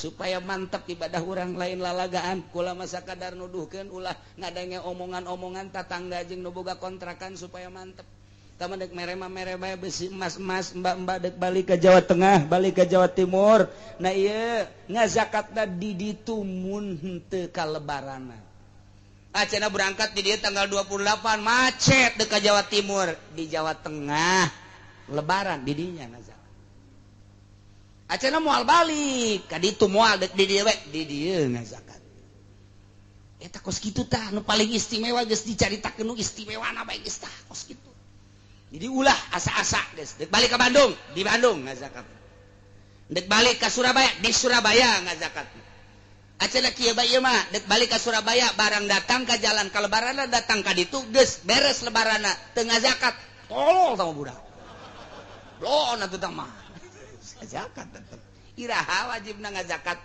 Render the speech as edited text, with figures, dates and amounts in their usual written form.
Supaya mantap ibadah orang lain lalagaan. Kula masa kadar nuduhkeun, ulah ngadenge omongan-omongan tatangga jeung nu boga kontrakan, supaya mantep. Tama dek mere mah mere bae, besi emas-emas. Mbak-mbak dek balik ke Jawa Tengah, balik ke Jawa Timur. Nah, iya, ngazakatna di ditu mun henteu kalebaranna. Acana berangkat di dia tanggal 28, macet dek ke Jawa Timur, di Jawa Tengah lebaran, di dinya ngazakat. Acana moal balik ka ditu, moal, dek di dieu we, di dieu ngazakat. Eta kos kitu tah nu paling istimewa. Geus dicaritakeun nu istimewa na bae, geus tah kos kitu. Jadi ulah asa-asa. Geus dek balik ke Bandung, di Bandung ngazakat. Dek balik ke Surabaya, di Surabaya ngazakat. Acana kieu bae ieu mah, dek balik ke Surabaya, barang datang ke jalan ka lebaranna, datang ka ditu, geus beres lebaranna, teu ngazakat, tolol sama budak. Bloon atuh tah mah. Zakat tetep. Iraha wajibna ngazakat?